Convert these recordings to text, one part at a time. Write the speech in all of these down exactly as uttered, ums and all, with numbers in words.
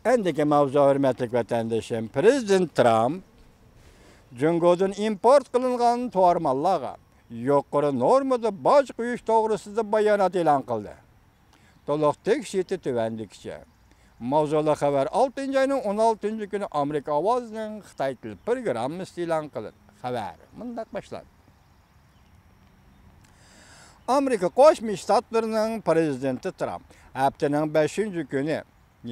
ئەندىكى ماۋزۇ، ھۆرمەتلىك ۋەتەندىشىم، پىرېزىدېنت ترامپ جۇڭگودىن ئىمپورت قىلىنغان تۇۋار ماللارغا يۇقىرى نورمىدا باج قويۇش توغرىسىدا بايانات ئېلان قىلدى. تولۇق تېكىستى تۆۋەندىكىچە. ماۋزۇلۇق خەۋەر ئالتىنچى ئاينىڭ ئون ئالتىنچى كۈنى ئامېرىكا ئاۋازىنىڭ خىتاي تىل پروگراممىسىدا ئېلان قىلىندى. خەۋەر مۇنداق باشلاندى. ئامېرىكا قوشما شتاتلىرىنىڭ پىرېزىدېنتى ترامپ ھەپتىنىڭ بەشىنچى كۈنى،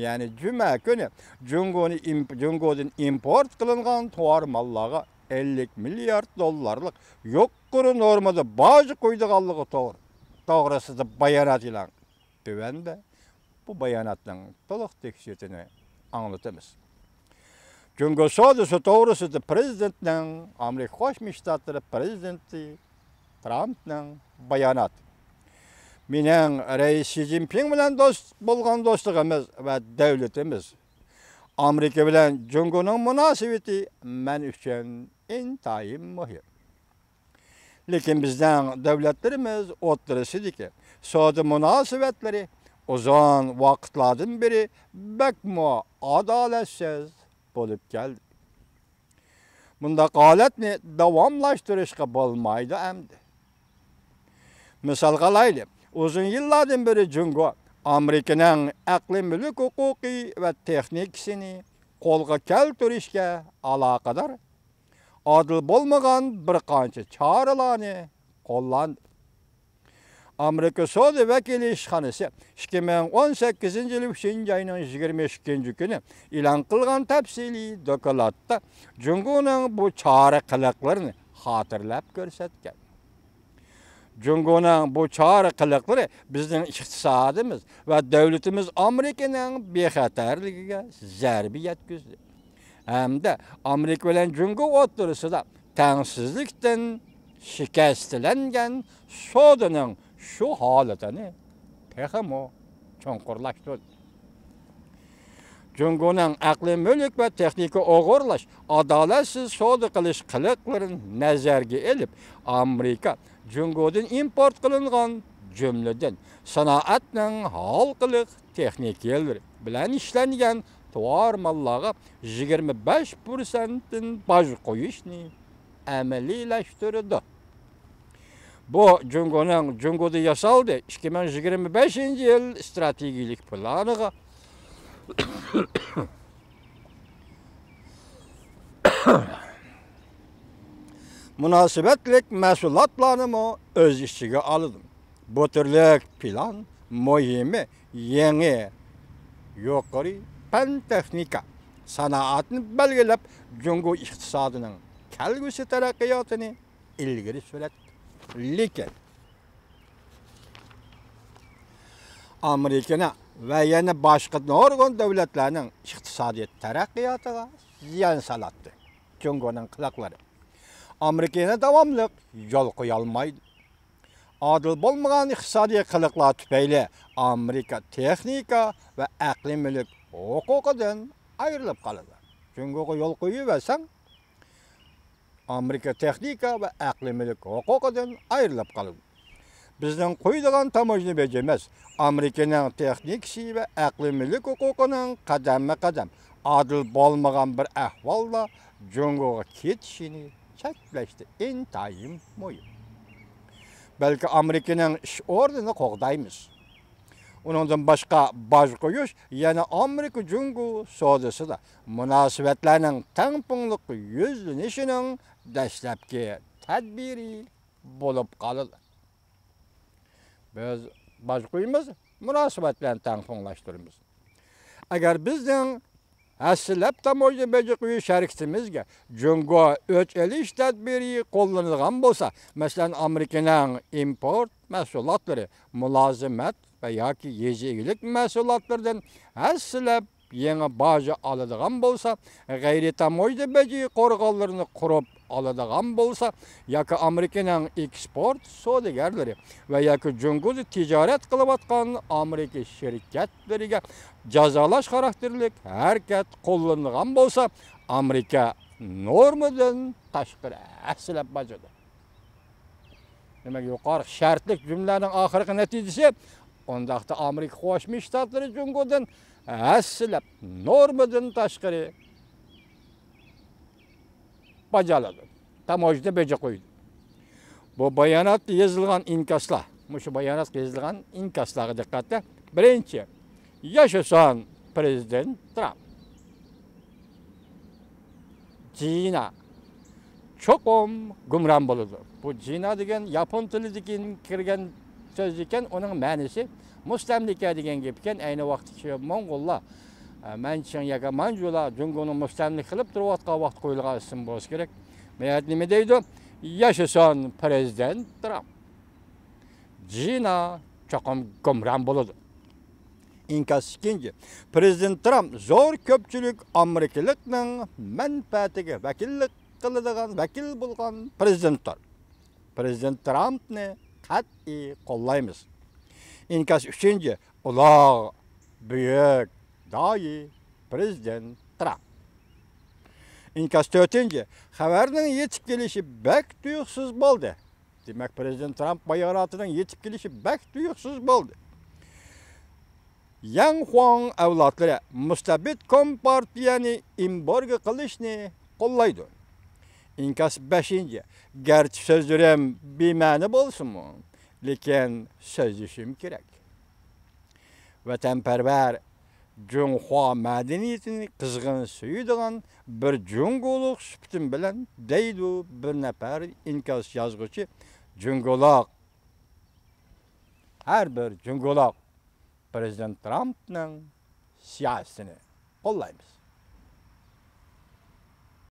يەنى جۈمە كۈنى جۇڭگونى ئىم-، جۇڭگودىن ئىمپورت قىلىنغان تۇۋار ماللارغا ئەللىك مىليارد دوللارلىق يۇقىرى نورمىدا باج قويىدىغانلىقى توغرا-، توغرىسىدا بايانات ئېلان قىلدى. تۆۋەندە بۇ باياناتنىڭ تولۇق تېكىستىنى ئاڭلىتىمىز. جۇڭگو سودىسى توغرىسىدا پىرېزىدېنتنىڭ، ئامېرىكا قوشما شتاتلىرى پىرېزىدېنتى ترامپنىڭ باياناتى. مېنىڭ رەئىس شى جىنپىڭ بىلەن دوست بولغان دوستلۇقىمىز ۋە دۆلىتىمىز، ئامېرىكا بىلەن جۇڭگونىڭ مۇناسىۋىتى مەن ئۈچۈن ئىنتايىن مۇھىم. لېكىن بىزنىڭ دۆلەتلىرىمىز ئوتتۇرىسىدىكى سودا مۇناسىۋەتلىرى ئۇزۇن ۋاقىتلاردىن بېرى بەكمۇ ئادالەتسىز بولۇپ كەلدى. بۇنداق ھالەتنى داۋاملاشتۇرۇشقا بولمايدۇ ئەمدى. مىسالغا ئالايلى، ئۇزۇن يىللاردىن بېرى جۇڭگو ئامېرىكىنىڭ ئەقلىي مۈلۈك ھوقۇقى ۋە تېخنىكىسىنى قولغا كەلتۈرۈشكە ئالاقىدار ئادىل بولمىغان بىر قانچە چارىلارنى قوللاندى. ئامېرىكا سودا ۋەكىللىك ئىشخانىسى ئىككى مىڭ ئون سەككىزىنچى يىل ئۈچىنچى ئاينىڭ يىگىرمە ئىككىنچى كۈنى ئېلان قىلغان تەپسىلىي دوكلاتتا جۇڭگونىڭ بۇ چارە قىلىقلىرىنى خاتىرىلەپ كۆرسەتكەن. جۇڭگونىڭ بۇ چارە قىلىقلىرى بىزنىڭ ئىقتىسادىمىز ۋە دۆلىتىمىز ئامېرىكىنىڭ بىخەتەرلىكىگە زەربە يەتكۈزدى ھەمدە ئامېرىكا بىلەن جۇڭگو ئوتتۇرىسىدا تەڭسىزلىكتىن شىكەستلەنگەن سودىنىڭ شۇ ھالىتىنى تېخىمۇ چوڭقۇرلاشتۇردى. جۇڭگونىڭ ئەقلىي مۈلۈك ۋە تېخنىكا ئوغرىلاش، ئادالەتسىز سودا قىلىش قىلىقلىرىنى نەزەرگە ئېلىپ، ئامېرىكا جۇڭگودىن ئىمپورت قىلىنغان، جۈملىدىن سانائەتنىڭ ھالقىلىق تېخنىكىلىرى بىلەن ئىشلەنگەن تۇۋار ماللارغا يىگىرمە بەش پىرسەنتتىن باج قويۇشنى ئەمەلىيلەشتۈرىدۇ. بۇ جۇڭگونىڭ جۇڭگودا ياسالدى ئىككى مىڭ يىگىرمە بەشىنچى يىل ئىستراتېگىيەلىك پىلانىغا مۇناسىۋەتلىك مەھسۇلاتلارنىمۇ ئۆز ئىچىگە ئالىدۇ. بۇ تۈرلۈك پىلان مۇھىمى يېڭى يۇقىرى پەن تېخنىكا سانائەتنى بەلگىلەپ، جۇڭگو ئىقتىسادىنىڭ كەلگۈسى تەرەققىياتىنى ئىلگىرى سۈرەتتى. لېكىن ئامېرىكىنىڭ ۋە يەنە باشقا نۇرغۇن دۆلەتلەرنىڭ ئىقتىسادىي تەرەققىياتىغا زىيان سالاتتى. جۇڭگونىڭ قىلىقلىرى ئامېرىكىنى داۋاملىق يول قويالمايدۇ. ئادىل بولمىغان ئىقتىسادىي قىلىقلار تۈپەيلى ئامېرىكا تېخنىكا ۋە ئەقلىي مۈلۈك ھوقۇقىدىن ئايرىلىپ قالىدۇ. جۇڭگوغا يول قويۇۋەرسەڭ، ئامېرىكا تېخنىكا ۋە ئەقلىي مۈلۈك ھوقۇقىدىن ئايرىلىپ قالىدۇ. بىزنىڭ قويىدىغان تاموژنا بېجىمىز ئامېرىكىنىڭ تېخنىكىسى ۋە ئەقلىي مۈلۈك ھوقۇقىنىڭ قەدەممۇ قەدەم ئادىل بولمىغان بىر ئەھۋالدا جۇڭگوغا كېتىشىنى چەكلەشتە ئىنتايىن مۇھىم. بەلكى ئامېرىكىنىڭ ئىش ئورنىنى قوغدايمىز. ئۇنىڭدىن باشقا، باج قويۇش يەنە ئامېرىكا جۇڭگو سودىسىدا مۇناسىۋەتلەرنىڭ تەڭپۇڭلۇق يۈزلىنىشىنىڭ دەسلەپكى تەدبىرى بولۇپ قالىدۇ. بىز باج قويىمىز، مۇناسىۋەتلەرنى تەڭپۇڭلاشتۇرىمىز. ئەگەر بىزنىڭ ھەسسىلەپ تاموژنا بېجى قويۇش ھەرىكىتىمىزگە جۇڭگو ئۆچ ئېلىش تەدبىرى قوللىنىدىغان بولسا، مەسىلەن، ئامېرىكىنىڭ ئىمپورت مەھسۇلاتلىرى، مۇلازىمەت ۋە ياكى يېزا ئىگىلىك مەھسۇلاتلىرىدىن ھەسسىلەپ يېڭى باج ئالىدىغان بولسا، غەيرىي تاموژنا بېجى قورغانلىرىنى قۇرۇپ ئالىدىغان بولسا ياكى ئامېرىكىنىڭ ئېكسپورت سودىگەرلىرى ۋە ياكى جۇڭگودا تىجارەت قىلىۋاتقان ئامېرىكا شىركەتلىرىگە جازالاش خاراكتېرلىك ھەرىكەت قوللىنىدىغان بولسا، ئامېرىكا نورمىدىن تاشقىرى ھەسسىلەپ باجىدۇ. دېمەك، يۇقىرىقى شەرتلىك جۈملىلەرنىڭ ئاخىرقى نەتىجىسى ئۇنداقتا ئامېرىكا قوشما شتاتلىرى جۇڭگودىن ھەسسىلەپ نورمىدىن تاشقىرى باج ئالىدۇ، تاموژنا بېجى قويىدۇ. بۇ باياناتتا يېزىلغان ئىنكاسلار، مۇشۇ باياناتقا يېزىلغان ئىنكاسلارغا دىققەت. بىرىنچى، ياشىسۇن پىرېزىدېنت ترامپ. جىنا چوقۇم گۇمران بولىدۇ. بۇ جىنا دېگەن ياپون تىلىدىكى كىرگەن سۆز ئىكەن، ئۇنىڭ مەنىسى مۇستەملىكە دېگەن گەپ ئىكەن. ئەينى ۋاقىتتىكى موڭغۇللار، ئە، مەنچىڭ ياكى مانجۇلار جۇڭگونى مۇستەملىكە قىلىپ تۇرۇۋاتقان ۋاقىتتا قويۇلغان ئىسىم بولسا كېرەك. مەيەت نېمە دەيدۇ؟ ياشىسۇن پىرېزىدېنت ترامپ. جىنا چوقۇم گۇمران بولىدۇ. ئىنكاس ئىككىنچى. پىرېزىدېنت ترامپ زور كۆپچىلىك ئامېرىكىلىقنىڭ مەنپەئەتىگە ۋەكىللىك قىلىدىغان ۋەكىل بولغان پىرېزىدېنتتۇر. پىرېزىدېنت ترامپنى قەتئىي قوللايمىز. ئىنكاس ئۈچىنچى. ئۇلۇغ، بۈيۈك، داھىي پىرېزىدېنت ترامپ. ئىنكاس تۆتىنچى. خەۋەرنىڭ يېتىپ كېلىشى بەك تۇيۇقسىز بولدى. دېمەك، پىرېزىدېنت ترامپ باياناتىنىڭ يېتىپ كېلىشى بەك تۇيۇقسىز بولدى. ياڭ خۇاڭ ئەۋلادلىرى مۇستەبىت كومپارتىيەنى ئېمبارگو قىلىشنى قوللايدۇ. ئىنكاس بەشىنچى. گەرچە سۆزلىرىم بىمەنە بولسىمۇ، لېكىن سۆزلىشىم كېرەك. ۋەتەنپەرۋەر، جۇڭخۇا مەدەنىيىتىنى قىزغىن سۆيىدىغان بىر جۇڭگولۇق سۈپىتىم بىلەن، دەيدۇ بىر نەپەر ئىنكاس يازغۇچى. جۇڭگولۇق، ھەر بىر جۇڭگولۇق پىرېزىدېنت ترامپنىڭ سىياسىتىنى قوللايمىز.